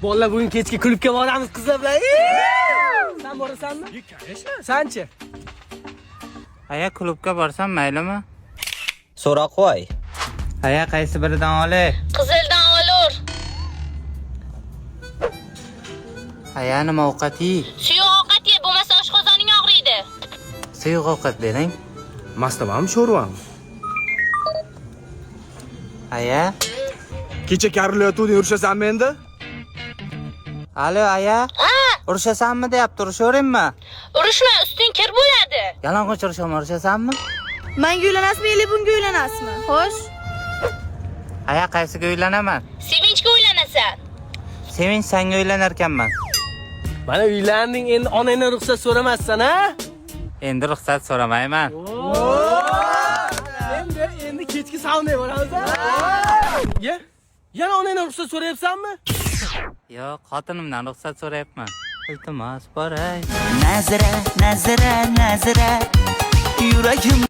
Bolalar, bugun kechki klubga boramiz qizlar bilan. Sen borasanmi? Конечно. Sanchi? Aya, klubga borsam maylimi? So'ra qo'y. Aya, qaysi biridan olay? Qizildan olur. Aya, nima ovqat yey? Suyuq ovqat ye, bo'lmasa oshqozoning og'riydi. Suyuq ovqat bering. Mastavami, sho'rvami? Aya. Kecha karilayotganding, urushasanmi endi? Alo, aya. Ha, Urushasanmi deyapti, urushaveringmi? Urushma, usting kir bo'ladi. Yalang'och urushaman, urushasanmi? Manga uylanasizmi yoki bunga uylanasizmi? Xo'sh. Aya, qaysiga uylanaman? Sevinchga uylanasan. Sevinch, sanga uylanar ekanman. Mana uylanding, endi onangdan ruxsat so'ramassan, ha? Endi ruxsat so'ramayman. Endi kechki saunaga boramiz, ha? Ye? Yana onangdan ruxsat so'rayapsanmi? Yo'q, xotinimdan ruxsat so'rayapman. Iltimos, boray. Nazira, Nazira, Nazira, yuragim.